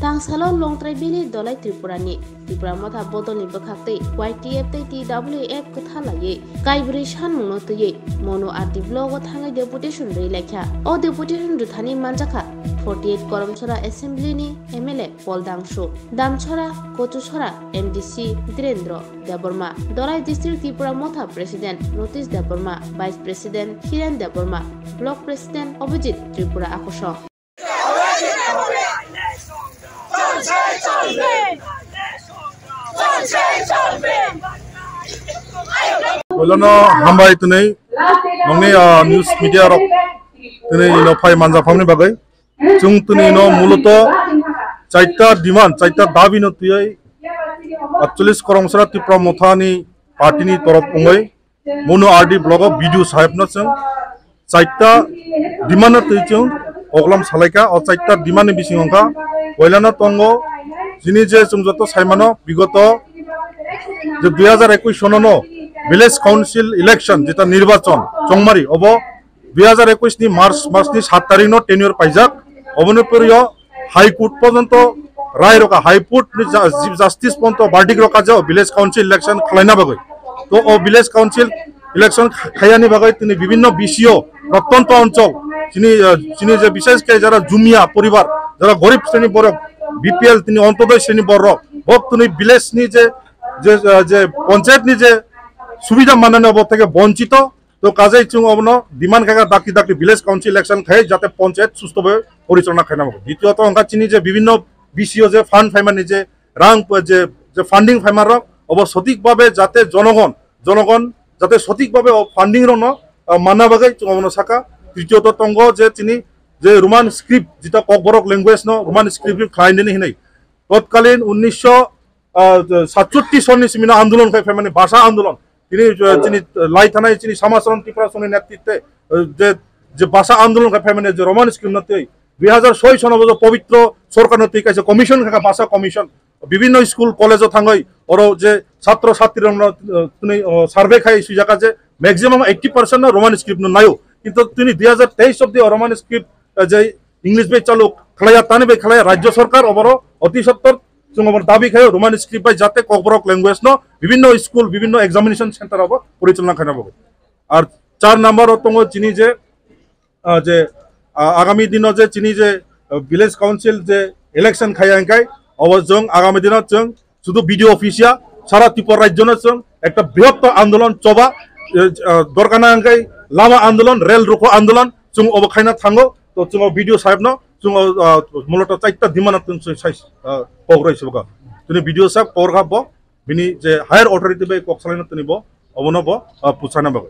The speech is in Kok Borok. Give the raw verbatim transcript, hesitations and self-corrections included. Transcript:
Tangsalo Longtrai Valley Dolai Tripurani Tripura Motha bodolni bwkhaktwi Y T F tei T W F kwtha laiwi Kaibrwi sanmungno twiwi Monu R D block o thangwi deputation rwi laikha. O deputation rwthani manjakha forty eight Koromsora Assembly ni M L A Paul Dangsu, Damsora, Kochusora M D C Dhirendra Debbarma, Dolai District Tripura Motha President Ratish Debbarma, Vice President Hiren Debbarma, Block President Abhijit Tripura Akosong. Boilono hambai twnwi nongni, ah, news media rok twnwi ino phai manjak phamni bagwi. Chwng twnwi no muloto chaita demand, chaita dabi no twiwi atchollish Koromsora Tipra Motha ni party ni torof wngwi Monu R D block o B D O saheb no chwng chaita demand no twi chwng koklam salaikha. O chaita demand ni bising wngkha, poila no tongo chini je chwng joto saimano bigoto je dui hajar ekush sono no village council election jeta nirbachon chongmari obo dui hajar ekush ni March mas ni sat tarik no tenure paijak. Oboni poriyo High Court porjonto rai rokha, High Court ni ja-, Chief Justice porjonto verdict rokha je o village council election khwlaina bagwi. To o village council election kha-, khayani bagwi tini bibhinno B C O protyonto onchol chini, eh, chini je bishesh khe jara jumia poribar, jara gorib sreni borok, B P L tini ontodoi sreni borok, bok tini village ni je, je, eh, je panchayat ni je subida manani obo theke bonchito. To kajai chwng obono demand khaikha dakti dakti village council election khai jate panchayat susto bhabe porichalona khaina bagwi. Ditiyoto wngkha chini je bibhinno B C O je fund phaimani je rang je, je funding phaimarok obo sothik bhabe jate jonogon, jonogon jate sothik bhabe o funding rokno, ah, manna bagwi chwng obono sakha. Tritiyoto tongo je chini je Roman script jeta Kokborok language no Roman script khlainani hinwi totkalin unnisho ah, satchatti sonni simino andolon khai phaimani bhasha andolon. Tini, ah, chini, ah, lai thanai chini Samacharan Tripura songni netritwe, ah, je, je bhasha andolon khai phaimani je Roman script no twi dui hajar soi sono bo je pobitro sorkar no twi kaisa commission kha bhasha commission. Bibhinno school college o thangwi oro je chhatro chatri rokno, ah, tini, ah, survey khai swijaka je maximum eighty percent no Roman script no naio. Kintu tini dui hajar teis obdi o Roman script, ah, je English bai chalu khlaiya, tani bai khlaiya, Rajya Sarkar oboro oti sottor chwng oboro dabi khaio, Roman script bai jate Kokborok language no bibhinno school, bibhinno examination center obo porichalona khaina bagwi. Ar char number o tongo chini je, ah, je, ah, agami dino je chini je, ah, village council je election khaiya hingkai, obo chwng agami dino chwng Sudu B D O office ya, sara Tripura rajyo no chwng ekta brihottor andolon choba, eh, eh, dorkar na hingkai lama andolon, rel rukho andolon, chwng obo khaina thango, to chwng o B D O saheb no, chwng o, ah, muloto chaita demand chwng sai, sai, ah, kok roi subaka. Tini B D O saheb kok rokha bo, bini je higher authority bai kok salai no tini bo, obono bo, ah, puchana bagwi.